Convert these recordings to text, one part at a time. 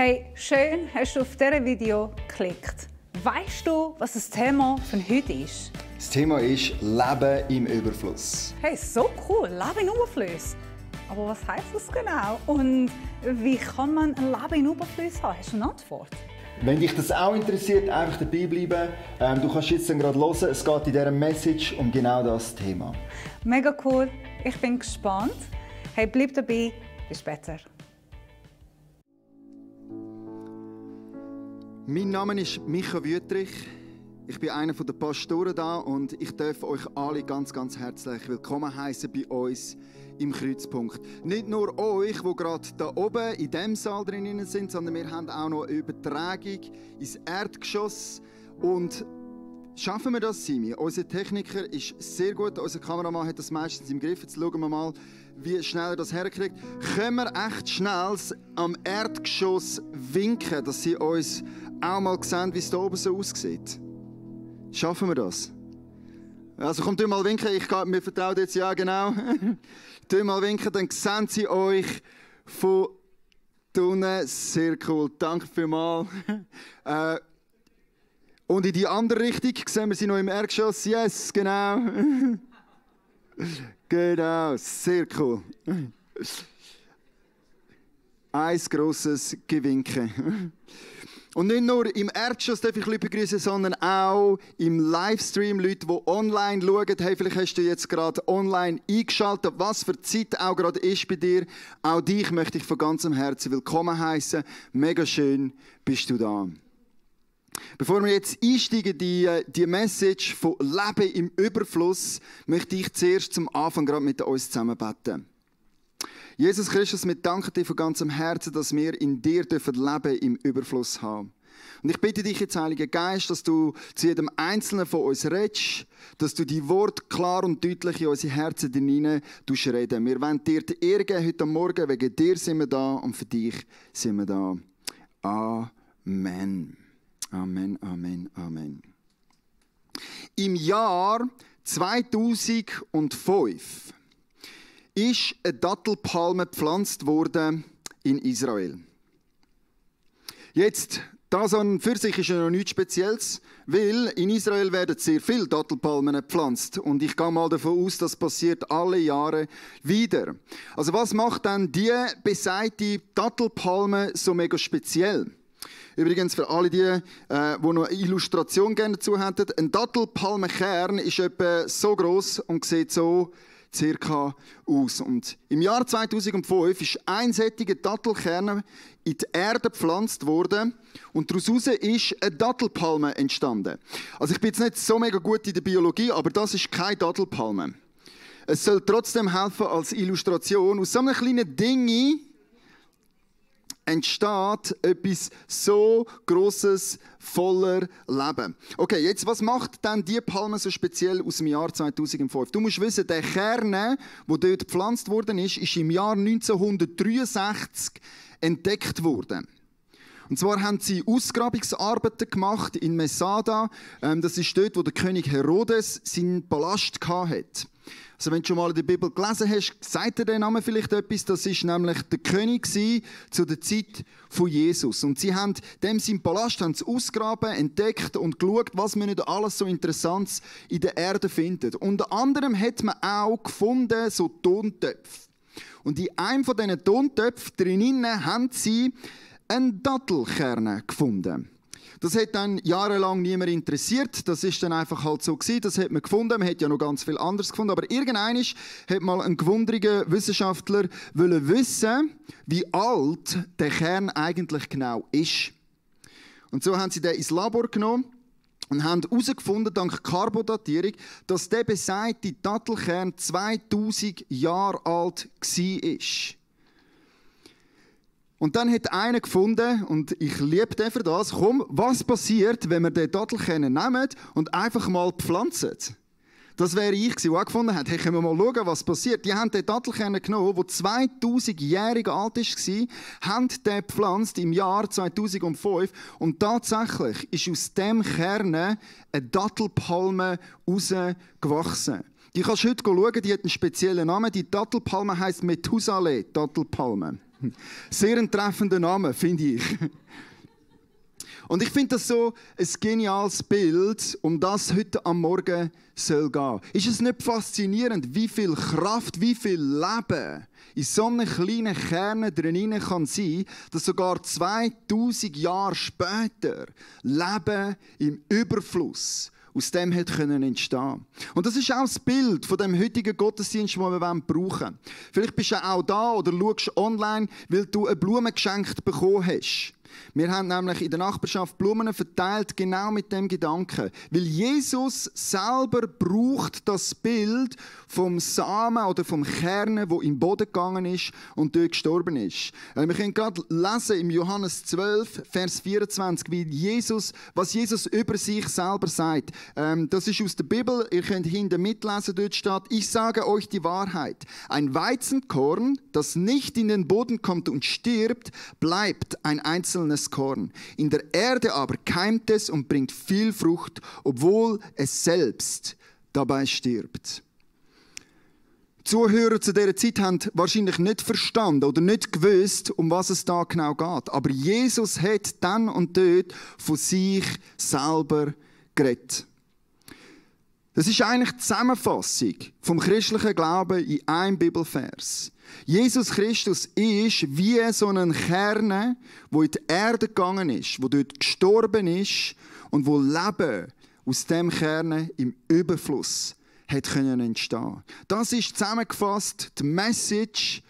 Hey, schön hast du auf dieses Video geklickt. Weißt du, was das Thema von heute ist? Das Thema ist Leben im Überfluss. Hey, so cool, Leben im Überfluss. Aber was heisst das genau? Und wie kann man ein Leben im Überfluss haben? Hast du eine Antwort? Wenn dich das auch interessiert, einfach dabei bleiben. Du kannst jetzt dann gerade hören, es geht in dieser Message um genau das Thema. Mega cool, ich bin gespannt. Hey, bleib dabei, bis später. Mein Name ist Micha Wüttrich. Ich bin einer der Pastoren da und ich darf euch alle ganz, ganz herzlich willkommen heißen bei uns im Kreuzpunkt. Nicht nur euch, die gerade da oben in diesem Saal drin sind, sondern wir haben auch noch eine Übertragung ins Erdgeschoss. Und schaffen wir das, Simi? Unser Techniker ist sehr gut, unser Kameramann hat das meistens im Griff. Jetzt schauen wir mal, wie schnell er das herkriegt. Können wir echt schnell am Erdgeschoss winken, dass sie uns auch mal sehen, wie es da oben so aussieht? Schaffen wir das? Also kommt mal winken, mir vertraut jetzt, ja genau. Mal winken, dann sehen sie euch von unten. Sehr cool, danke vielmals. Und in die andere Richtung sehen wir sie noch im Erdgeschoss. Yes, genau. Genau, sehr cool. Ein grosses Gewinke. Und nicht nur im Erdgeschoss darf ich Leute begrüßen, sondern auch im Livestream Leute, die online schauen. Hey, vielleicht hast du jetzt gerade online eingeschaltet, was für Zeit auch gerade ist bei dir. Auch dich möchte ich von ganzem Herzen willkommen heißen. Mega schön bist du da. Bevor wir jetzt einsteigen, die Message von Leben im Überfluss, möchte ich zuerst zum Anfang gerade mit uns zusammen beten. Jesus Christus, wir danken dir von ganzem Herzen, dass wir in dir Leben im Überfluss haben. Und ich bitte dich jetzt, Heiliger Geist, dass du zu jedem Einzelnen von uns redest, dass du die Worte klar und deutlich in unsere Herzen hinein reden. Wir wollen dir die Ehre geben heute Morgen, wegen dir sind wir da und für dich sind wir da. Amen. Amen, Amen, Amen. Im Jahr 2005 ist eine Dattelpalme gepflanzt worden in Israel. Jetzt, das an für sich ist ja noch nichts Spezielles, weil in Israel werden sehr viele Dattelpalmen gepflanzt. Und ich gehe mal davon aus, das passiert alle Jahre wieder. Also was macht dann die besagte Dattelpalme so mega speziell? Übrigens, für alle die noch eine Illustration gerne dazu hätten, ein Dattelpalmenkern ist etwa so gross und sieht so circa aus. Und im Jahr 2005 ist ein solcher Dattelkern in die Erde gepflanzt worden und daraus ist eine Dattelpalme entstanden. Also ich bin jetzt nicht so mega gut in der Biologie, aber das ist keine Dattelpalme. Es soll trotzdem helfen als Illustration. Aus so einem kleinen Ding entsteht etwas so Grosses, voller Leben. Okay, jetzt, was macht denn die Palme so speziell aus dem Jahr 2005? Du musst wissen, der Kern, der dort gepflanzt worden ist im Jahr 1963 entdeckt worden. Und zwar haben sie Ausgrabungsarbeiten gemacht in Masada. Das ist dort, wo der König Herodes seinen Palast hatte. Also wenn du schon mal in der Bibel gelesen hast, sagt dir der Name vielleicht etwas. Das ist nämlich der König zu der Zeit von Jesus. Und sie haben seinen Palast ausgegraben, entdeckt und geschaut, was man nicht alles so Interessantes in der Erde findet. Unter anderem hat man auch gefunden, so Tontöpfe. Und in einem von diesen Tontöpfen drinnen haben sie einen Dattelkern gefunden. Das hat dann jahrelang niemand interessiert. Das ist dann einfach halt so gewesen. Das hat man gefunden. Man hat ja noch ganz viel anderes gefunden. Aber irgendwann hat mal ein gewundriger Wissenschaftler wissen, wie alt der Kern eigentlich genau ist. Und so haben sie den ins Labor genommen und haben herausgefunden, dank Carbondatierung, dass der besagte Dattelkern 2000 Jahre alt war. Und dann hat einer gefunden, und ich liebe den für das, was passiert, wenn wir den Dattelkern nehmen und einfach mal pflanzen? Das wäre ich gewesen, der auch gefunden hat, hey, können wir mal schauen, was passiert. Die haben den Dattelkern genommen, der 2000-jährig alt war, haben den gepflanzt im Jahr 2005 und tatsächlich ist aus dem Kern eine Dattelpalme rausgewachsen. Die kannst du heute schauen, die hat einen speziellen Namen. Die Dattelpalme heisst Methusaleh, Dattelpalme. Sehr ein treffender Name, finde ich. Und ich finde das so ein geniales Bild, um das heute am Morgen soll gehen. Ist es nicht faszinierend, wie viel Kraft, wie viel Leben in so einem kleinen Kern drin kann sein, dass sogar 2000 Jahre später Leben im Überfluss aus dem hat können entstehen. Und das ist auch das Bild von dem heutigen Gottesdienst, den wir brauchen wollen. Vielleicht bist du auch da oder schaust online, weil du eine Blume geschenkt bekommen hast. Wir haben nämlich in der Nachbarschaft Blumen verteilt, genau mit dem Gedanken. Weil Jesus selber braucht das Bild vom Samen oder vom Kern, wo im Boden gegangen ist und dort gestorben ist. Wir können gerade lesen im Johannes 12, Vers 24, was Jesus über sich selber sagt. Das ist aus der Bibel, ihr könnt hinten mitlesen, dort steht: Ich sage euch die Wahrheit. Ein Weizenkorn, das nicht in den Boden kommt und stirbt, bleibt ein einzelnes Korn. In der Erde aber keimt es und bringt viel Frucht, obwohl es selbst dabei stirbt. Die Zuhörer zu dieser Zeit haben wahrscheinlich nicht verstanden oder nicht gewusst, um was es da genau geht. Aber Jesus hat dann und dort von sich selber geredet. Das ist eigentlich die Zusammenfassung vom christlichen Glauben in einem Bibelvers. Jesus Christus ist wie so ein Kern, der in die Erde gegangen ist, der dort gestorben ist und wo Leben aus dem Kern im Überfluss hat können entstehen. Das ist zusammengefasst die Message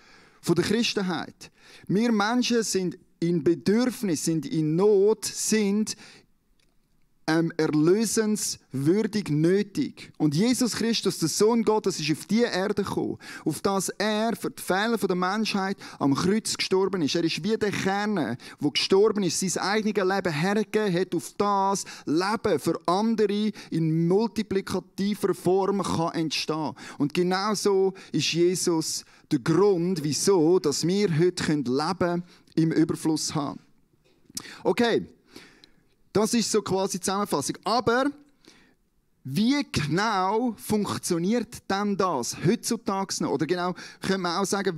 der Christenheit. Wir Menschen sind in Bedürfnis, sind in Not, sind erlösenswürdig nötig. Und Jesus Christus, der Sohn Gottes, ist auf diese Erde gekommen, auf das er für die Fehler der Menschheit am Kreuz gestorben ist. Er ist wie der Kern, der gestorben ist, sein eigenes Leben hergegeben hat, auf das Leben für andere in multiplikativer Form kann entstehen. Und genau so ist Jesus der Grund, wieso dass wir heute Leben im Überfluss haben. Okay. Das ist so quasi die Zusammenfassung. Aber wie genau funktioniert denn das heutzutage noch? Oder genau, können wir auch sagen,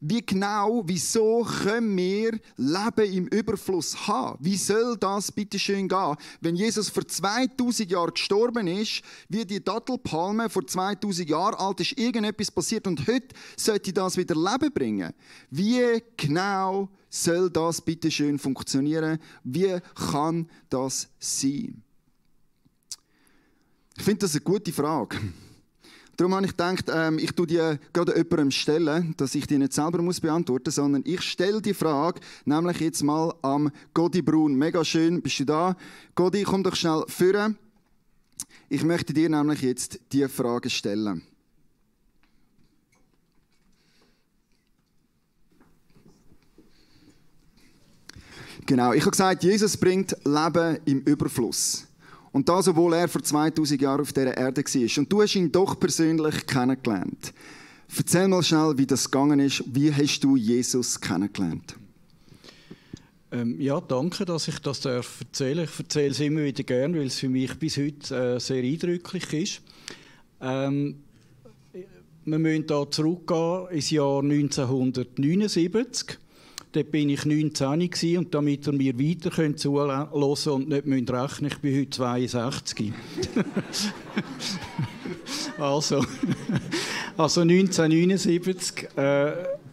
wieso können wir Leben im Überfluss haben? Wie soll das bitte schön gehen? Wenn Jesus vor 2000 Jahren gestorben ist, wie die Dattelpalme vor 2000 Jahren alt ist, irgendetwas passiert und heute sollte das wieder Leben bringen. Wie genau soll das bitte schön funktionieren? Wie kann das sein? Ich finde das eine gute Frage. Darum habe ich gedacht, ich tue die gerade jemandem stellen, dass ich die nicht selber beantworten muss, sondern ich stelle die Frage nämlich jetzt mal am Godi Brun. Mega schön, bist du da? Godi, komm doch schnell führen. Ich möchte dir nämlich jetzt diese Frage stellen. Genau, ich habe gesagt, Jesus bringt Leben im Überfluss. Und das, obwohl er vor 2000 Jahren auf dieser Erde war. Und du hast ihn doch persönlich kennengelernt. Erzähl mal schnell, wie das gegangen ist. Wie hast du Jesus kennengelernt? Ja, danke, dass ich das erzählen darf. Ich erzähle es immer wieder gerne, weil es für mich bis heute sehr eindrücklich ist. Wir müssen hier zurückgehen ins Jahr 1979. Dort war ich 19 und damit ihr mir weiter zuhören könnt und nicht rechnen müsst, ich bin heute 62. also 1979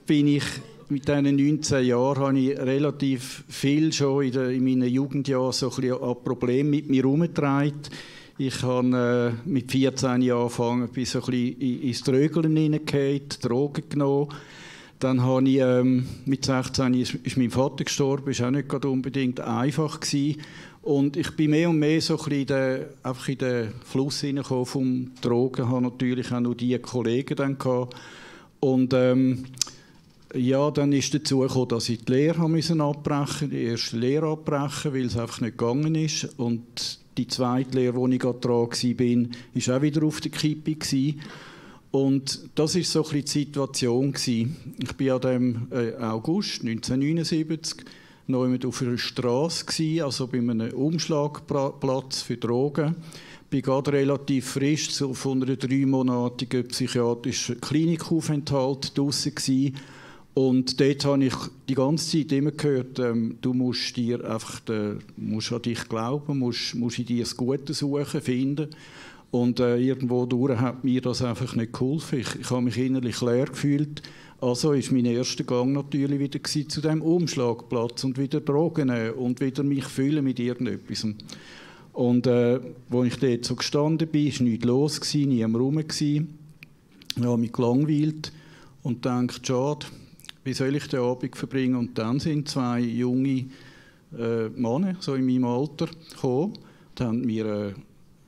bin ich, mit diesen 19 Jahren, habe ich relativ viel schon in meinen Jugendjahren so ein bisschen an Problemen mit mir herumgetragen. Ich habe mit 14 Jahren angefangen, bin so ein bisschen ins Trögeln hineingefallen, Drogen genommen. Dann habe ich, mit 16 ist mein Vater gestorben, das war auch nicht gerade unbedingt einfach gewesen. Und ich bin mehr und mehr so ein bisschen einfach in den Fluss hineingekommen vom Drogen. Ich hatte natürlich auch noch diese Kollegen dann gehabt. Und ja, dann ist dazu gekommen, dass ich die Lehre abbrechen musste, die erste Lehre abbrechen, weil es einfach nicht gegangen ist. Und die zweite Lehre, wo ich gerade dran war, war auch wieder auf der Kippe gewesen. Und das war so ein bisschen die Situation. Ich war an dem August 1979 noch auf einer Straße, also bei einem Umschlagplatz für Drogen. Ich war gerade relativ frisch von einer 3-monatigen psychiatrischen Klinikaufenthalt draussen gewesen. Und dort habe ich die ganze Zeit immer gehört, du musst dir einfach musst an dich glauben, musst in dir das Gute suchen, finden. Und irgendwo durch hat mir das einfach nicht geholfen. Ich habe mich innerlich leer gefühlt. Also war mein erster Gang natürlich wieder zu diesem Umschlagplatz und wieder Drogen nehmen und wieder mich fühlen mit irgendetwas. Und als ich dort so gestanden bin, war nichts los, niemand rum. Ich habe mich gelangweilt und dachte, schade, wie soll ich den Abend verbringen? Und dann sind 2 junge Männer, so in meinem Alter, gekommen und haben mir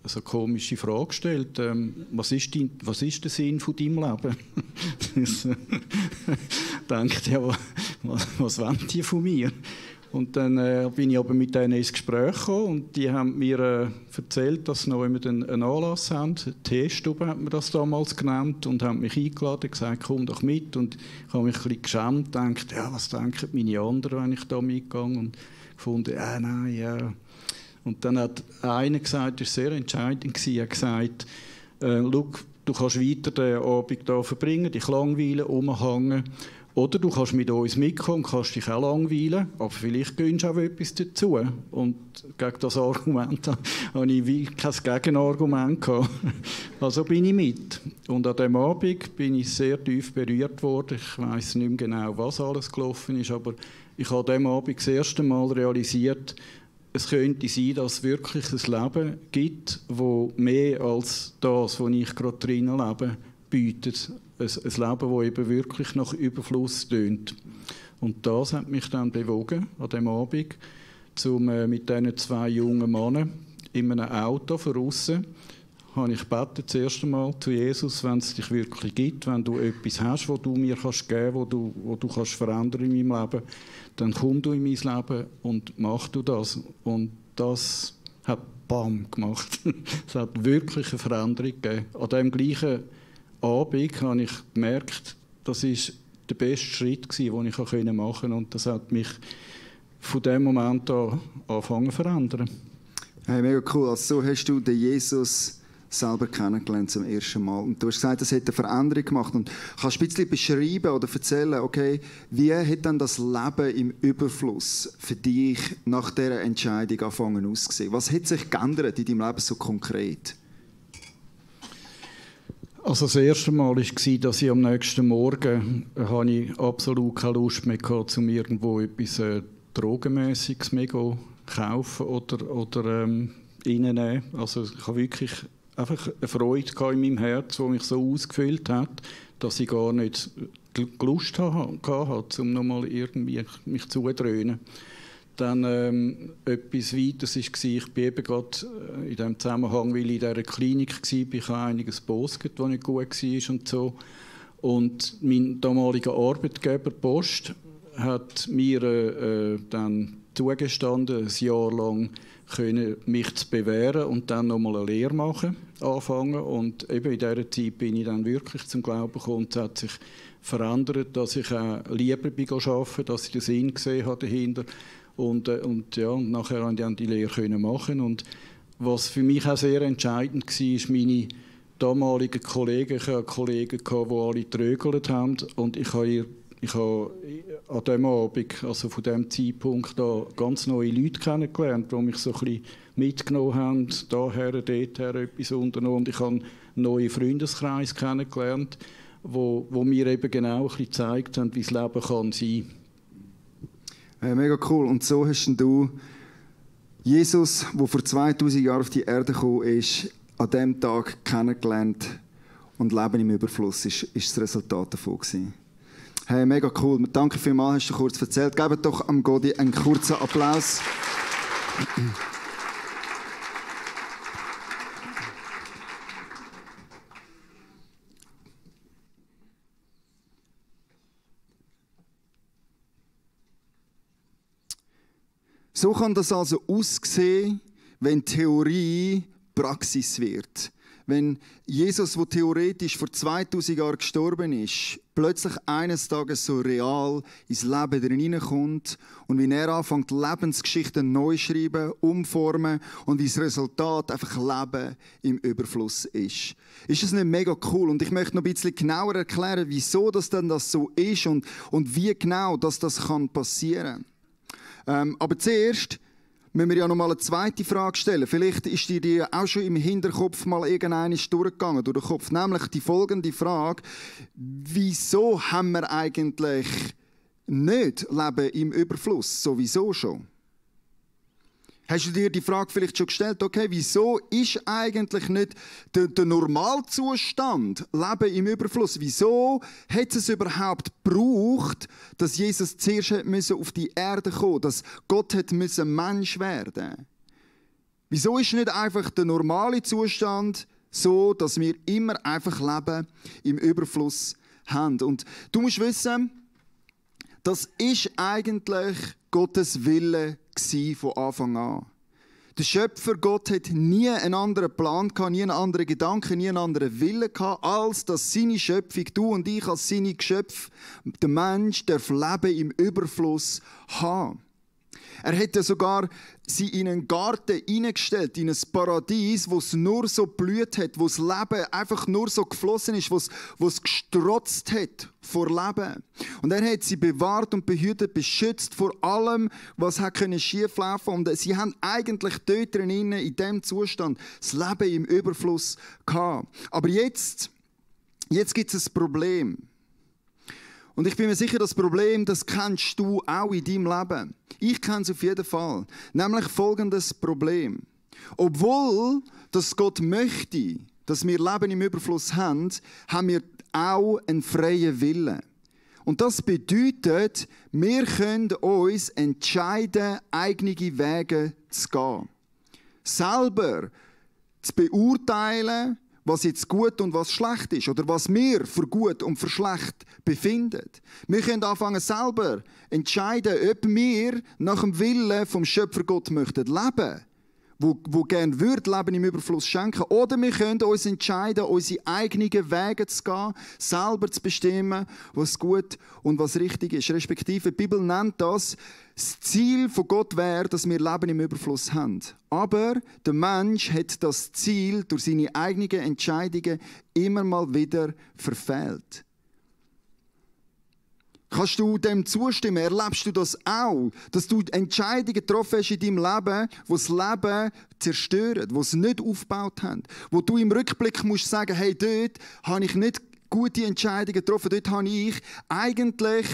eine komische Frage gestellt. Was ist der Sinn von deinem Leben? Ich dachte, ja, was wollen die von mir? Und dann bin ich aber mit denen ins Gespräch gekommen und die haben mir erzählt, dass sie noch immer einen Anlass haben. Teestube hat man das damals genannt und haben mich eingeladen und gesagt, komm doch mit. Und ich habe mich ein bisschen geschämt und gedacht, ja, was denken meine anderen, wenn ich da mitgehe? Und gefunden, nein, ja. Und dann hat einer gesagt, das war sehr entscheidend, er hat gesagt, schau, du kannst weiter den Abend hier verbringen, dich langweilen, rumhängen. Oder du kannst mit uns mitkommen und kannst dich auch langweilen, aber vielleicht gönnst du auch etwas dazu. Und gegen das Argument hatte ich kein Gegenargument gehabt. Also bin ich mit. Und an diesem Abend bin ich sehr tief berührt worden. Ich weiss nicht mehr genau, was alles gelaufen ist, aber ich habe an diesem Abend das erste Mal realisiert, es könnte sein, dass es wirklich ein Leben gibt, das mehr als das, wo ich gerade drinnen lebe, bietet. Ein Leben, das eben wirklich nach Überfluss tönt. Und das hat mich dann bewogen, an diesem Abend, mit diesen 2 jungen Männern in einem Auto von aussen, habe ich gebeten, das erste Mal zu Jesus, wenn es dich wirklich gibt, wenn du etwas hast, das du mir kannst geben kannst, das du kannst verändern in meinem Leben, dann komm du in mein Leben und mach du das. Und das hat BAM gemacht. Es hat wirklich eine Veränderung gegeben. An diesem gleichen Abend habe ich gemerkt, das war der beste Schritt, den ich machen konnte. Und das hat mich von dem Moment an angefangen zu verändern. Hey, mega cool. Also so hast du den Jesus selber kennengelernt zum ersten Mal. Und du hast gesagt, das hat eine Veränderung gemacht. Und kannst du ein bisschen beschreiben oder erzählen, okay, wie hat dann das Leben im Überfluss für dich nach dieser Entscheidung angefangen auszusehen? Was hat sich geändert in deinem Leben so konkret? Also das erste Mal war, dass ich am nächsten Morgen absolut keine Lust mehr hatte, um irgendwo etwas Drogenmäßiges mehr zu kaufen oder reinnehmen. Also ich habe wirklich einfach eine Freude in meinem Herz, die mich so ausgefüllt hat, dass ich gar nicht Lust hatte, um nochmal irgendwie mich zudröhnen. Dann etwas Weiteres war, ich bin eben gerade in diesem Zusammenhang, weil ich in dieser Klinik war, ich habe einiges Bosget, das nicht gut war und so. Und mein damaliger Arbeitgeber Post hat mir dann zugestanden, ein Jahr lang mich zu bewähren und dann nochmal eine Lehre anfangen. Und eben in dieser Zeit bin ich dann wirklich zum Glauben gekommen. Es hat sich verändert, dass ich lieber arbeiten, dass ich den Sinn gesehen habe dahinter. Und nachher konnte ich dann die Lehre machen. Und was für mich auch sehr entscheidend war, ist meine damaligen Kollegen. Ich hatte Kollegen, die alle trögelt haben. Und ich habe an diesem Abend, also von diesem Zeitpunkt an, ganz neue Leute kennengelernt, die mich so ein bisschen mitgenommen haben, daher, dorther etwas unternommen. Und ich habe einen neuen Freundeskreis kennengelernt, wo mir eben genau ein bisschen gezeigt haben, wie das Leben kann sein. Mega cool. Und so hast du Jesus, der vor 2000 Jahren auf die Erde gekommen ist, an diesem Tag kennengelernt. Und Leben im Überfluss ist das Resultat davon gewesen. Hey, mega cool. Danke vielmals, hast du kurz erzählt. Gebt doch am Godi einen kurzen Applaus. So kann das also aussehen, wenn Theorie Praxis wird. wenn Jesus, der theoretisch vor 2000 Jahren gestorben ist, plötzlich eines Tages so real ins Leben hineinkommt und wie er anfängt, Lebensgeschichten neu zu schreiben, umformen und wie das Resultat einfach Leben im Überfluss ist. Ist das nicht mega cool? Und ich möchte noch ein bisschen genauer erklären, wieso das denn das so ist und wie genau das kann passieren. Aber zuerst müssen wir ja noch mal eine zweite Frage stellen. Vielleicht ist dir die auch schon im Hinterkopf mal irgendeine durchgegangen durch den Kopf. Nämlich die folgende Frage: Wieso haben wir eigentlich nicht Leben im Überfluss? Sowieso schon. Hast du dir die Frage vielleicht schon gestellt? Okay, wieso ist eigentlich nicht der Normalzustand Leben im Überfluss? Wieso hat es überhaupt gebraucht, dass Jesus zuerst auf die Erde kommen musste, dass Gott Mensch werden musste? Wieso ist nicht einfach der normale Zustand so, dass wir immer einfach Leben im Überfluss haben? Und du musst wissen, das ist eigentlich Gottes Wille von Anfang an. Der Schöpfer Gott hat nie einen anderen Plan gehabt, nie einen anderen Gedanken, nie einen anderen Willen gehabt, als dass seine Schöpfung, du und ich als seine Geschöpfe, der Mensch, darf Leben im Überfluss haben. Er hätte sogar sie in einen Garten hineingestellt, in ein Paradies, wo es nur so blüht hat, wo das Leben einfach nur so geflossen ist, wo es gestrotzt hat vor Leben. Und er hat sie bewahrt und behütet, beschützt vor allem, was schieflaufen konnte. Und sie haben eigentlich dort drinnen, in diesem Zustand, das Leben im Überfluss gehabt. Aber jetzt gibt es ein Problem. Und ich bin mir sicher, das Problem, das kennst du auch in deinem Leben. Ich kenne es auf jeden Fall. Nämlich folgendes Problem. Obwohl dass Gott möchte, dass wir Leben im Überfluss haben, haben wir auch einen freien Willen. Und das bedeutet, wir können uns entscheiden, eigene Wege zu gehen. Selber zu beurteilen, was jetzt gut und was schlecht ist oder was wir für gut und für schlecht befinden. Wir können anfangen selber entscheiden, ob wir nach dem Willen vom Schöpfer Gott möchten leben, wo gerne würde Leben im Überfluss schenken, oder wir können uns entscheiden, unsere eigenen Wege zu gehen, selber zu bestimmen, was gut und was richtig ist. Respektive die Bibel nennt das Ziel von Gott wäre, dass wir Leben im Überfluss haben. Aber der Mensch hat das Ziel durch seine eigenen Entscheidungen immer mal wieder verfehlt. Kannst du dem zustimmen? Erlebst du das auch? Dass du Entscheidungen getroffen hast in deinem Leben, die das Leben zerstören, die es nicht aufgebaut haben. Wo du im Rückblick musst sagen, hey, dort habe ich nicht gute Entscheidungen getroffen, dort habe ich eigentlich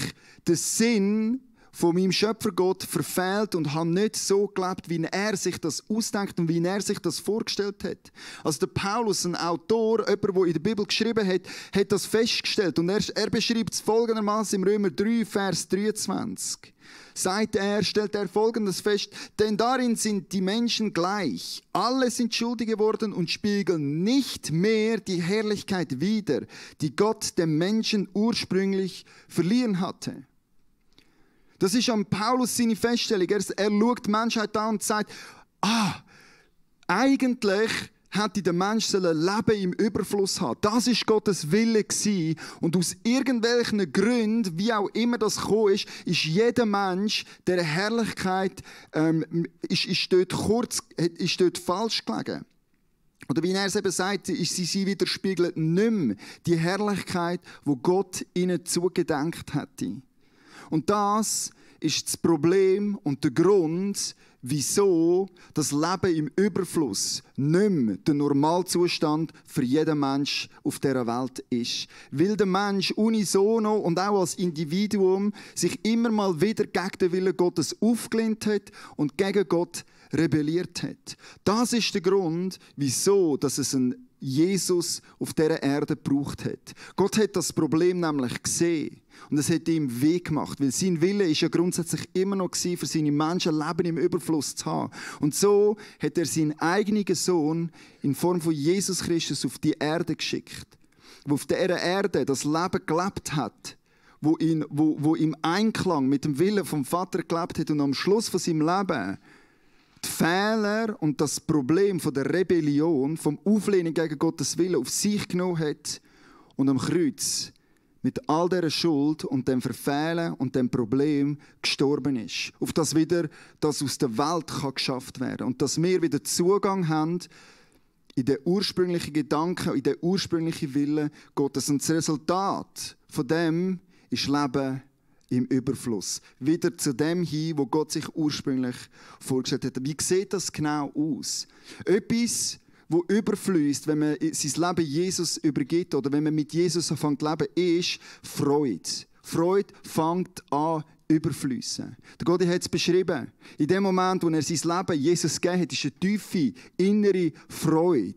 den Sinn von meinem Schöpfer Gott verfehlt und habe nicht so gelebt, wie er sich das ausdenkt und wie er sich das vorgestellt hat. Also der Paulus, ein Autor, jemand, der in der Bibel geschrieben hat, hat das festgestellt. Und er beschreibt es folgendermaßen im Römer 3, Vers 23. Stellt er Folgendes fest: Denn darin sind die Menschen gleich. Alle sind schuldig geworden und spiegeln nicht mehr die Herrlichkeit wider, die Gott dem Menschen ursprünglich verliehen hatte. Das ist an Paulus seine Feststellung. Er schaut die Menschheit an und sagt, eigentlich hätte der Mensch Leben im Überfluss haben. Das war Gottes Wille gewesen. Und aus irgendwelchen Gründen, wie auch immer das gekommen ist jeder Mensch, der Herrlichkeit ist dort falsch gelegen. Oder wie er es eben sagt, sie widerspiegelt nicht mehr die Herrlichkeit, die Gott ihnen zugedenkt hatte. Und das ist das Problem und der Grund, wieso das Leben im Überfluss nicht mehr der Normalzustand für jeden Mensch auf dieser Welt ist. Weil der Mensch unisono und auch als Individuum sich immer mal wieder gegen den Willen Gottes aufgelehnt hat und gegen Gott rebelliert hat. Das ist der Grund, wieso dass es einen Jesus auf dieser Erde gebraucht hat. Gott hat das Problem nämlich gesehen und es hat ihm weh gemacht, weil sein Wille ist ja grundsätzlich immer noch gewesen, für seine Menschen Leben im Überfluss zu haben. Und so hat er seinen eigenen Sohn in Form von Jesus Christus auf die Erde geschickt, wo auf dieser Erde das Leben gelebt hat, wo im Einklang mit dem Willen vom Vater gelebt hat und am Schluss von seinem Leben die Fehler und das Problem von der Rebellion, vom Auflehnen gegen Gottes Willen auf sich genommen hat und am Kreuz mit all dieser Schuld und dem Verfehlen und dem Problem gestorben ist. Auf das wieder das aus der Welt kann geschafft werden und dass wir wieder Zugang haben in den ursprünglichen Gedanken, in den ursprünglichen Willen Gottes. Und das Resultat von dem ist Leben im Überfluss. Wieder zu dem hin, wo Gott sich ursprünglich vorgestellt hat. Wie sieht das genau aus? Etwas, wo überfließt, wenn man sein Leben Jesus übergibt oder wenn man mit Jesus anfängt zu leben, ist Freude. Freude fängt an überfließen. Der Gott hat es beschrieben. In dem Moment, wo er sein Leben Jesus gegeben hat, ist eine tiefe innere Freude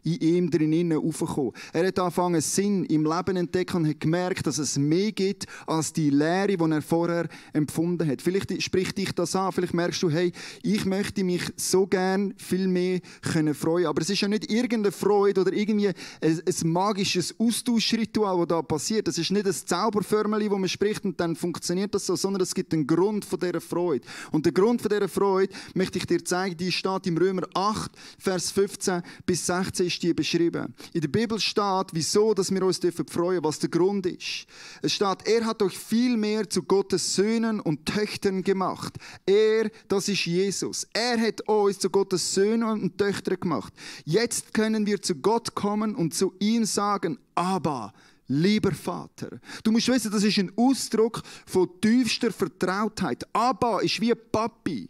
in ihm drinnen aufgekommen. Er hat angefangen, Sinn im Leben zu entdecken und hat gemerkt, dass es mehr gibt als die Leere, die er vorher empfunden hat. Vielleicht spricht dich das an, vielleicht merkst du, hey, ich möchte mich so gern viel mehr freuen können. Aber es ist ja nicht irgendeine Freude oder irgendwie ein magisches Austauschritual, das da passiert. Es ist nicht ein Zauberförmeli, wo man spricht und dann funktioniert das so, sondern es gibt einen Grund von dieser Freude. Und der Grund von dieser Freude möchte ich dir zeigen, die steht im Römer 8, Vers 15 bis 16 ist die beschrieben. In der Bibel steht, wieso dass wir uns freuen dürfen, was der Grund ist. Es steht, er hat euch viel mehr zu Gottes Söhnen und Töchtern gemacht. Er, das ist Jesus. Er hat uns zu Gottes Söhnen und Töchtern gemacht. Jetzt können wir zu Gott kommen und zu ihm sagen, Abba, lieber Vater. Du musst wissen, das ist ein Ausdruck von tiefster Vertrautheit. Abba ist wie Papi.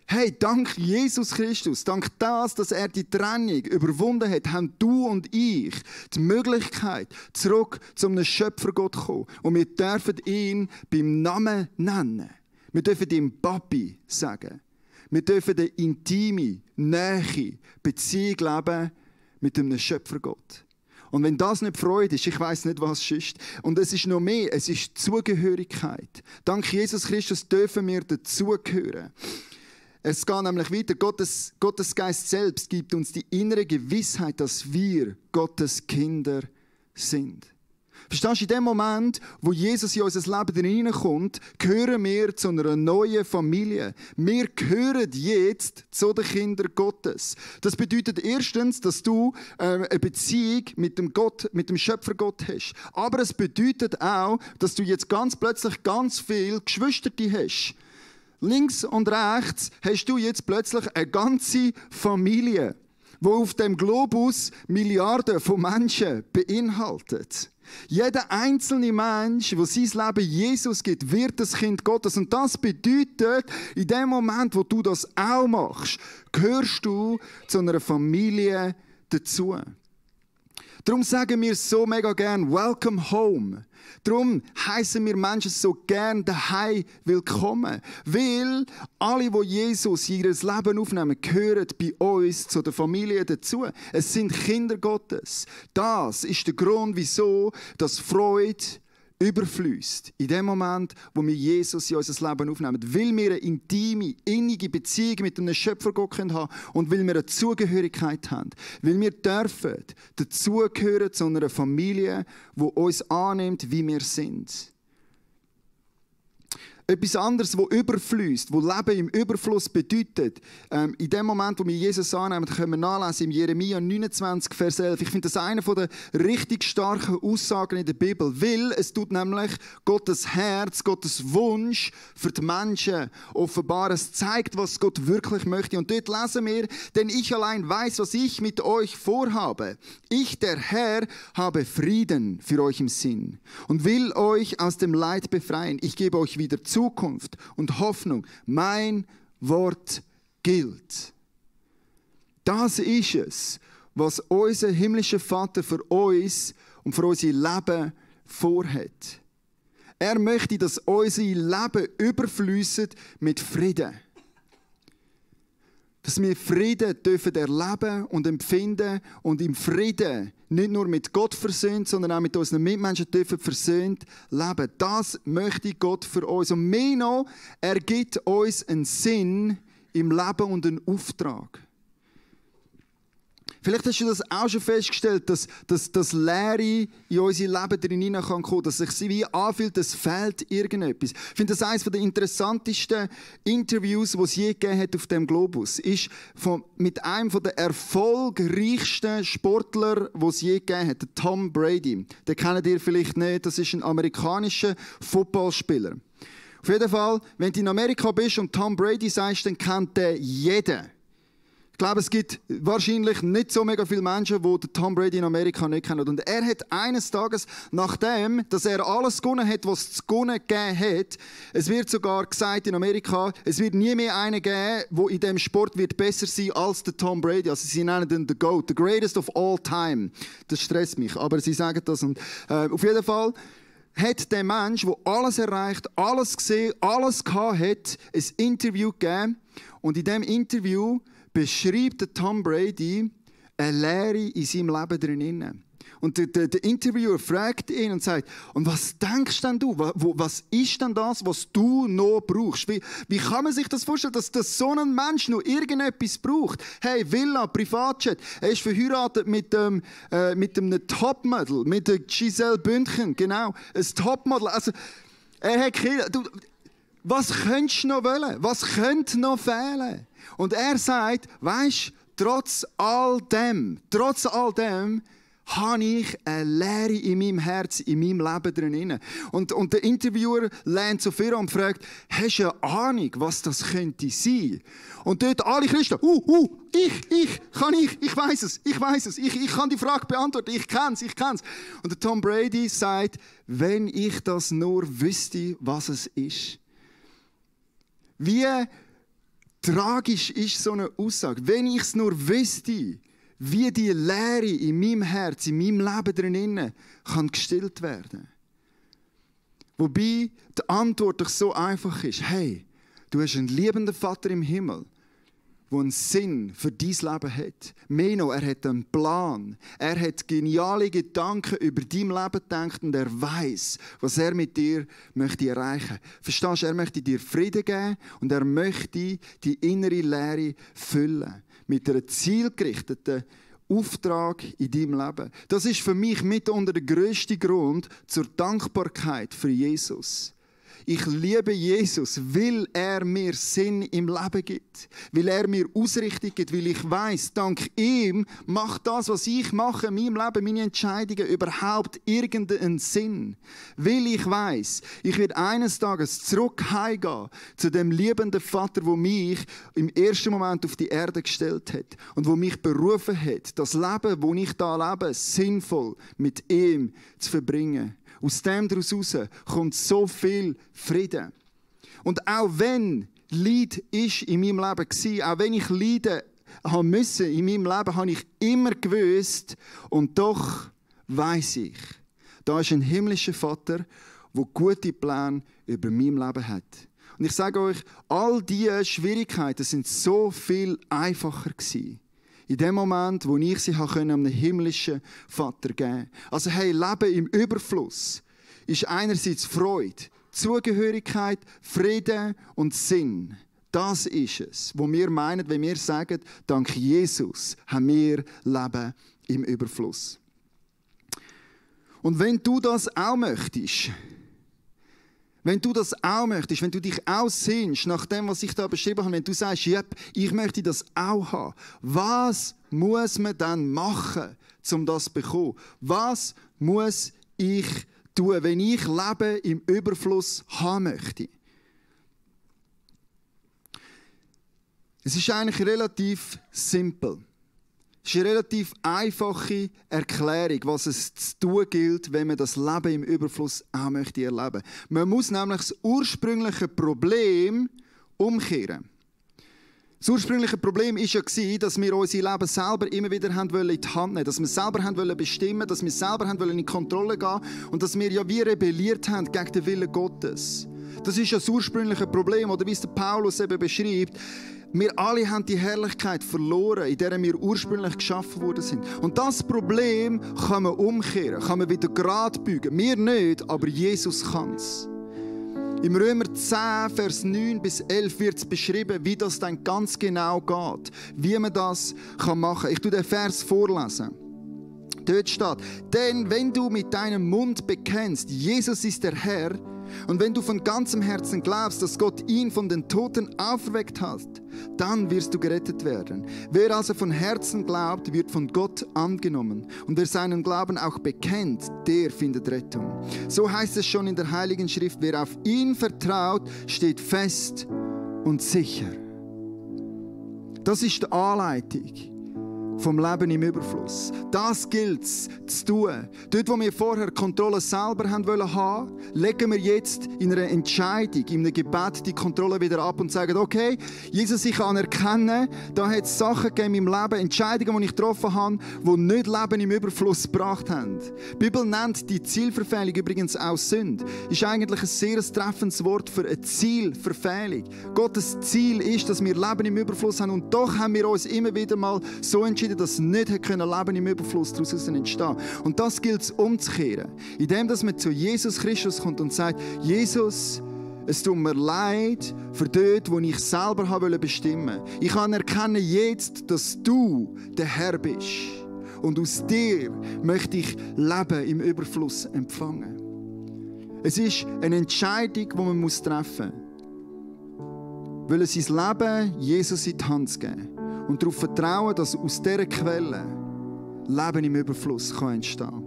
Hey, dank Jesus Christus, dank das, dass er die Trennung überwunden hat, haben du und ich die Möglichkeit, zurück zu einem Schöpfergott zu kommen. Und wir dürfen ihn beim Namen nennen. Wir dürfen ihm Papi sagen. Wir dürfen eine intime, nahe Beziehung leben mit einem Schöpfergott. Und wenn das nicht Freude ist, ich weiss nicht, was es ist. Und es ist noch mehr, es ist Zugehörigkeit. Dank Jesus Christus dürfen wir dazugehören. Es geht nämlich weiter. Gottes Geist selbst gibt uns die innere Gewissheit, dass wir Gottes Kinder sind. Verstehst du, in dem Moment, wo Jesus in unser Leben hineinkommt, gehören wir zu einer neuen Familie. Wir gehören jetzt zu den Kindern Gottes. Das bedeutet erstens, dass du eine Beziehung mit dem Schöpfergott hast. Aber es bedeutet auch, dass du jetzt ganz plötzlich ganz viele Geschwister hast. Links und rechts hast du jetzt plötzlich eine ganze Familie, die auf dem Globus Milliarden von Menschen beinhaltet. Jeder einzelne Mensch, der sein Leben Jesus gibt, wird das Kind Gottes. Und das bedeutet, in dem Moment, wo du das auch machst, gehörst du zu einer Familie dazu. Darum sagen wir so mega gern Welcome home. Darum heißen wir Menschen so gern daheim willkommen. Weil alle, die Jesus in ihr Leben aufnehmen, gehören bei uns zu der Familie dazu. Es sind Kinder Gottes. Das ist der Grund, wieso das Freude überfließt. In dem Moment, wo wir Jesus in unser Leben aufnehmen. Weil wir eine intime, innige Beziehung mit einem Schöpfergott haben können und weil wir eine Zugehörigkeit haben. Weil wir dürfen dazugehören zu einer Familie, die uns annimmt, wie wir sind. Etwas anderes, das überfließt, wo Leben im Überfluss bedeutet. In dem Moment, wo wir Jesus annehmen, können wir nachlesen im Jeremia 29, Vers 11. Ich finde das eine der richtig starken Aussagen in der Bibel, weil es tut nämlich Gottes Herz, Gottes Wunsch für die Menschen offenbaren. Es zeigt, was Gott wirklich möchte. Und dort lesen wir, denn ich allein weiß, was ich mit euch vorhabe. Ich, der Herr, habe Frieden für euch im Sinn und will euch aus dem Leid befreien. Ich gebe euch wieder Zukunft und Hoffnung. Mein Wort gilt. Das ist es, was unser himmlischer Vater für uns und für unser Leben vorhat. Er möchte, dass unser Leben überfließt mit Frieden. Dass wir Frieden dürfen erleben und empfinden und im Frieden nicht nur mit Gott versöhnt, sondern auch mit unseren Mitmenschen dürfen versöhnt leben. Das möchte Gott für uns. Und mehr noch, er gibt uns einen Sinn im Leben und einen Auftrag. Vielleicht hast du das auch schon festgestellt, dass das Leere in unser Leben drin hineinkommen kann, dass es sich wie anfühlt, es fehlt irgendetwas. Ich finde, das eines der interessantesten Interviews, die es je gegeben hat auf dem Globus, ist mit einem der erfolgreichsten Sportler, die es je gegeben hat, Tom Brady. Den kennt ihr vielleicht nicht, das ist ein amerikanischer Footballspieler. Auf jeden Fall, wenn du in Amerika bist und Tom Brady sagst, dann kennt der jeden. Ich glaube, es gibt wahrscheinlich nicht so mega viele Menschen, die den Tom Brady in Amerika nicht kennen. Und er hat eines Tages, nachdem, dass er alles gewonnen hat, was es zu gewinnen gegeben hat, es wird sogar gesagt in Amerika, es wird nie mehr einen geben, der in diesem Sport wird besser sein als der Tom Brady. Also sie nennen ihn the GOAT, the greatest of all time. Das stresst mich, aber sie sagen das. Und auf jeden Fall hat der Mensch, der alles erreicht, alles gesehen, alles gehabt hat, ein Interview gegeben. Und in diesem Interview beschreibt der Tom Brady eine Leere in seinem Leben drin. Und der Interviewer fragt ihn und sagt, und was denkst denn du? Was ist denn das, was du noch brauchst? Wie kann man sich das vorstellen, dass so ein Mensch noch irgendetwas braucht? Hey, Villa, Privatjet. Er ist verheiratet mit einem Topmodel, mit der Giselle Bündchen, genau. Ein Topmodel. Also, er hat Kinder. Was könntest du noch wollen? Was könnte noch fehlen? Und er sagt, weisst, trotz all dem, habe ich eine Leere in meinem Herz, in meinem Leben drin. Und der Interviewer lehnt so viel und fragt, hast du eine Ahnung, was das könnte sein? Und dort alle Christen, ich weiss es, ich kann die Frage beantworten, ich kenn's. Und der Tom Brady sagt, wenn ich das nur wüsste, was es ist. Wie tragisch ist so eine Aussage. Wenn ich es nur wüsste, wie die Leere in meinem Herz, in meinem Leben drinnen kann gestillt werden. Wobei die Antwort doch so einfach ist. Hey, du hast einen liebenden Vater im Himmel, der einen Sinn für dein Leben hat. Mehr noch, er hat einen Plan. Er hat geniale Gedanken über dein Leben gedacht und er weiß, was er mit dir möchte erreichen. Verstehst du, er möchte dir Frieden geben und er möchte die innere Leere füllen. Mit einem zielgerichteten Auftrag in deinem Leben. Das ist für mich mitunter der grösste Grund zur Dankbarkeit für Jesus. Ich liebe Jesus, weil er mir Sinn im Leben gibt. Weil er mir Ausrichtung gibt, weil ich weiss, dank ihm macht das, was ich mache in meinem Leben, meine Entscheidungen überhaupt irgendeinen Sinn. Weil ich weiss, ich werde eines Tages zurück heimgehen zu dem liebenden Vater, der mich im ersten Moment auf die Erde gestellt hat und der mich berufen hat, das Leben, das ich da lebe, sinnvoll mit ihm zu verbringen. Aus dem daraus kommt so viel Frieden. Und auch wenn Leid ist in meinem Leben war, auch wenn ich leiden musste in meinem Leben, habe ich immer gewusst, und doch weiss ich, da ist ein himmlischer Vater, der gute Pläne über mein Leben hat. Und ich sage euch, all diese Schwierigkeiten sind so viel einfacher gewesen. In dem Moment, wo ich sie einem himmlischen Vater geben konnte. Also hey, Leben im Überfluss ist einerseits Freude, Zugehörigkeit, Frieden und Sinn. Das ist es, was wir meinen, wenn wir sagen, dank Jesus haben wir Leben im Überfluss. Und wenn du das auch möchtest, wenn du dich auch sehnst nach dem, was ich da beschrieben habe, wenn du sagst, yep, ich möchte das auch haben, was muss man dann machen, um das zu bekommen? Was muss ich tun, wenn ich Leben im Überfluss haben möchte? Es ist eigentlich relativ simpel. Es ist eine relativ einfache Erklärung, was es zu tun gilt, wenn man das Leben im Überfluss auch möchte erleben. Man muss nämlich das ursprüngliche Problem umkehren. Das ursprüngliche Problem war ja, dass wir unser Leben selber immer wieder in die Hand nehmen, dass wir selber bestimmen wollten, dass wir selber in die Kontrolle gehen und dass wir ja wie rebelliert haben gegen den Willen Gottes. Das ist ja das ursprüngliche Problem, oder wie es der Paulus eben beschreibt. Wir alle haben die Herrlichkeit verloren, in der wir ursprünglich geschaffen worden sind. Und das Problem kann man umkehren, kann man wieder gerade biegen. Wir nicht, aber Jesus kann es. Im Römer 10, Vers 9 bis 11 wird es beschrieben, wie das dann ganz genau geht. Wie man das machen kann. Ich tue den Vers vorlesen. Dort steht, denn wenn du mit deinem Mund bekennst, Jesus ist der Herr, und wenn du von ganzem Herzen glaubst, dass Gott ihn von den Toten auferweckt hat, dann wirst du gerettet werden. Wer also von Herzen glaubt, wird von Gott angenommen. Und wer seinen Glauben auch bekennt, der findet Rettung. So heißt es schon in der Heiligen Schrift, wer auf ihn vertraut, steht fest und sicher. Das ist die Anleitung vom Leben im Überfluss. Das gilt es zu tun. Dort, wo wir vorher Kontrolle selber haben wollen, legen wir jetzt in einer Entscheidung, in einem Gebet die Kontrolle wieder ab und sagen, okay, Jesus, ich kann erkennen, da hat es Sachen gegeben in meinem Leben, Entscheidungen, die ich getroffen habe, die nicht Leben im Überfluss gebracht haben. Die Bibel nennt die Zielverfehlung übrigens auch Sünde. Ist eigentlich ein sehr treffendes Wort für eine Zielverfehlung. Gottes Ziel ist, dass wir Leben im Überfluss haben, und doch haben wir uns immer wieder mal so entschieden, dass nicht Leben im Überfluss daraus entstehen. Und das gilt es umzukehren. Indem dass man zu Jesus Christus kommt und sagt, Jesus, es tut mir leid für dort, wo ich selber bestimmen wollte. Ich kann erkennen jetzt, dass du der Herr bist. Und aus dir möchte ich Leben im Überfluss empfangen. Es ist eine Entscheidung, die man treffen muss. Weil es sein Leben Jesus in die Hand geben. Und darauf vertrauen, dass aus dieser Quelle Leben im Überfluss entstehen kann.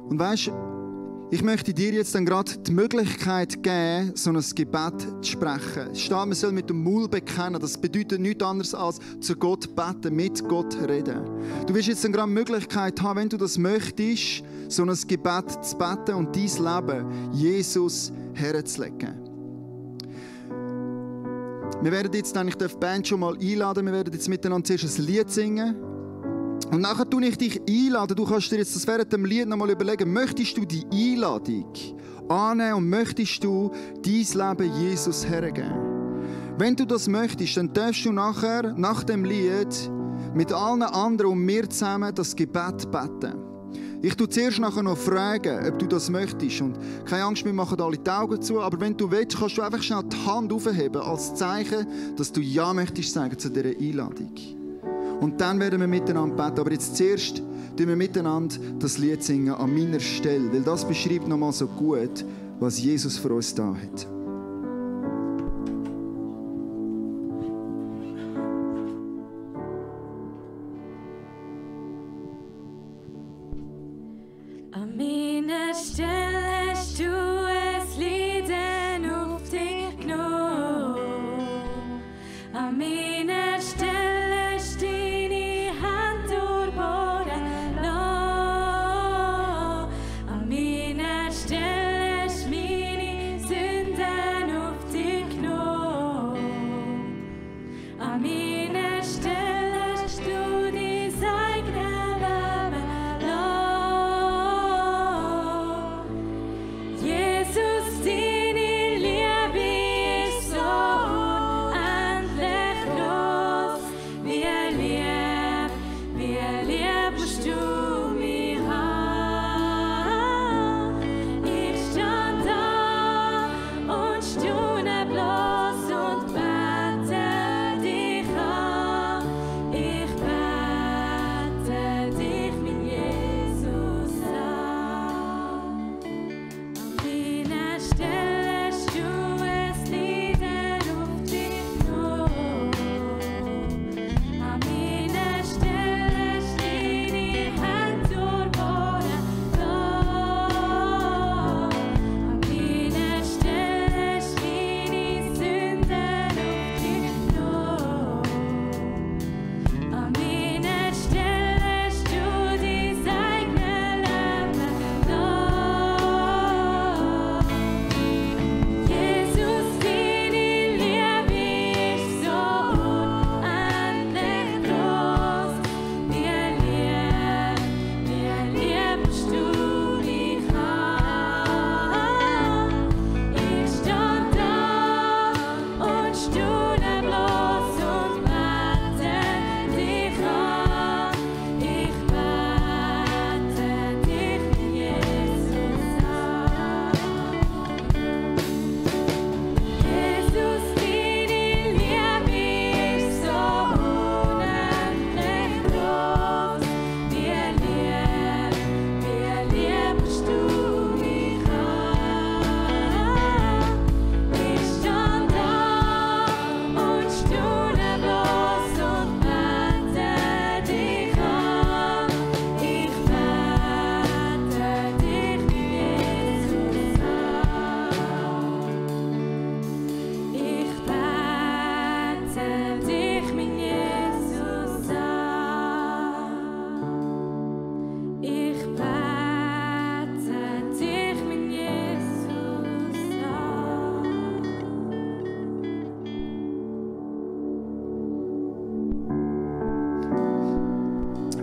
Und weisst, ich möchte dir jetzt dann gerade die Möglichkeit geben, so ein Gebet zu sprechen. Es steht, man soll mit dem Mund bekennen. Das bedeutet nichts anderes als zu Gott beten, mit Gott reden. Du wirst jetzt dann gerade die Möglichkeit haben, wenn du das möchtest, so ein Gebet zu beten und dein Leben Jesus herzulegen. Wir werden jetzt, ich darf die Band schon mal einladen, wir werden jetzt miteinander zuerst ein Lied singen. Und nachher tue ich dich einladen. Du kannst dir jetzt das während dem Lied noch mal überlegen, möchtest du die Einladung annehmen und möchtest du dein Leben Jesus hergeben? Wenn du das möchtest, dann darfst du nachher, nach dem Lied, mit allen anderen und mir zusammen das Gebet beten. Ich tue zuerst nachher noch fragen, ob du das möchtest. Und keine Angst, wir machen alle die Augen zu. Aber wenn du willst, kannst du einfach schnell die Hand aufheben als Zeichen, dass du Ja möchtest sagen zu dieser Einladung. Und dann werden wir miteinander beten. Aber jetzt zuerst tun wir miteinander das Lied singen an meiner Stelle. Weil das beschreibt nochmal so gut, was Jesus für uns da hat. An meiner Stelle hast du es Lieden auf dich genommen. An meiner Stelle stehe ich Hand durchbohren lassen. An meiner Stelle hast meine Sünden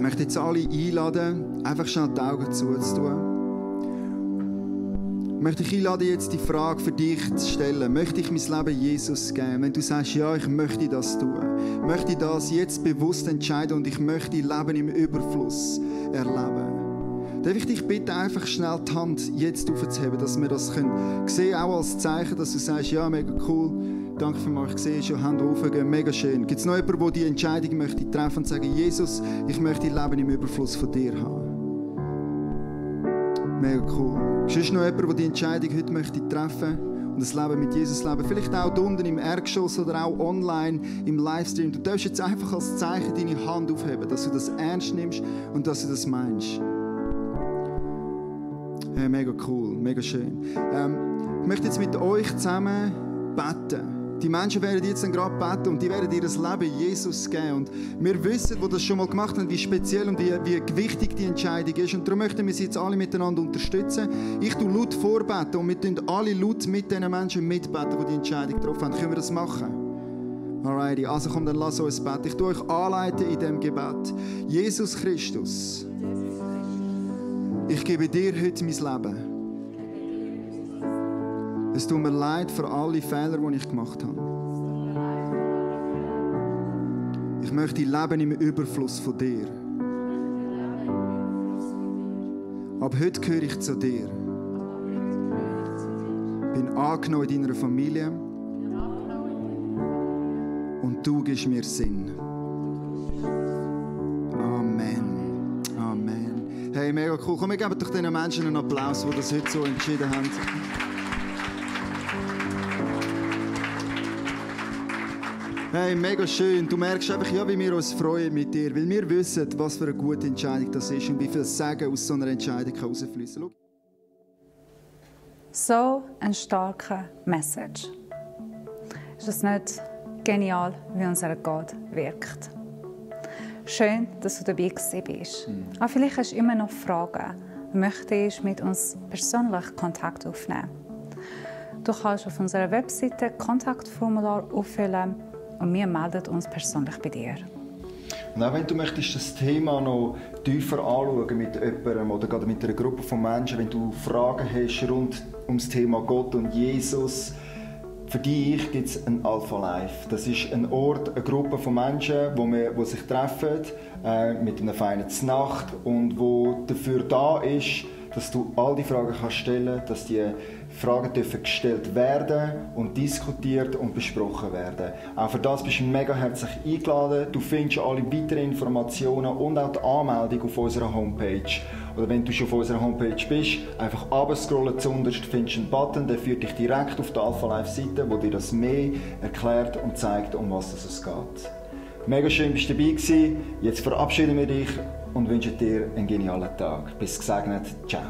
Ich möchte jetzt alle einladen, einfach schnell die Augen zuzutun. Ich möchte dich einladen, jetzt die Frage für dich zu stellen. Möchte ich mein Leben Jesus geben? Wenn du sagst, ja, ich möchte das tun. Ich möchte das jetzt bewusst entscheiden und ich möchte Leben im Überfluss erleben. Darf ich dich bitten, einfach schnell die Hand jetzt aufzuheben, dass wir das sehen können. Auch als Zeichen, dass du sagst, ja, mega cool. Danke für mich. Ich sehe schon Hände aufgehen. Mega schön. Gibt es noch jemanden, der die Entscheidung möchte treffen und sagen, Jesus, ich möchte Leben im Überfluss von dir haben? Mega cool. Ist noch jemand, der die Entscheidung heute möchte treffen und das Leben mit Jesus leben? Vielleicht auch da unten im Erdgeschoss oder auch online im Livestream. Du darfst jetzt einfach als Zeichen deine Hand aufheben, dass du das ernst nimmst und dass du das meinst. Hey, mega cool, mega schön. Ich möchte jetzt mit euch zusammen beten. Die Menschen werden jetzt dann gerade beten und die werden ihr das Leben Jesus geben. Und wir wissen, die das schon mal gemacht haben, wie speziell und wie wichtig die Entscheidung ist. Und darum möchten wir sie jetzt alle miteinander unterstützen. Ich tue laut vorbeten und wir tun alle laut mit den Menschen mitbeten, die die Entscheidung getroffen haben. Können wir das machen? Alrighty, also komm, dann lass uns beten. Ich tue euch anleiten in diesem Gebet. Jesus Christus, ich gebe dir heute mein Leben. Es tut mir leid für alle Fehler, die ich gemacht habe. Ich möchte leben im Überfluss von dir. Ab heute gehöre ich zu dir. Bin angenommen in deiner Familie. Und du gibst mir Sinn. Amen. Amen. Hey, mega cool. Komm, wir geben doch diesen Menschen einen Applaus, die das heute so entschieden haben. Hey, mega schön. Du merkst einfach, ja, wie wir uns freuen mit dir, weil wir wissen, was für eine gute Entscheidung das ist und wie viel Segen aus so einer Entscheidung herausfließen kann. So eine starke Message. Ist das nicht genial, wie unser Gott wirkt? Schön, dass du dabei bist. Aber vielleicht hast du immer noch Fragen und möchtest mit uns persönlich Kontakt aufnehmen. Du kannst auf unserer Webseite Kontaktformular auffüllen und wir melden uns persönlich bei dir. Und auch wenn du möchtest das Thema noch tiefer anschauen mit jemandem oder gerade mit einer Gruppe von Menschen, wenn du Fragen hast rund um das Thema Gott und Jesus, für dich gibt es ein Alpha Life. Das ist ein Ort, eine Gruppe von Menschen, die sich treffen mit einer feinen Nacht und wo dafür da ist, dass du all die Fragen kannst stellen, dass die Fragen dürfen gestellt werden und diskutiert und besprochen werden. Auch für das bist du mega herzlich eingeladen. Du findest alle weiteren Informationen und auch die Anmeldung auf unserer Homepage. Oder wenn du schon auf unserer Homepage bist, einfach runterscrollen zuunterst, findest du einen Button, der führt dich direkt auf die Alpha Life Seite, wo dir das mehr erklärt und zeigt, um was es geht. Mega schön, bist du dabei gewesen. Jetzt verabschieden wir dich und wünschen dir einen genialen Tag. Bis gesegnet. Ciao.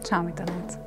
Ciao miteinander.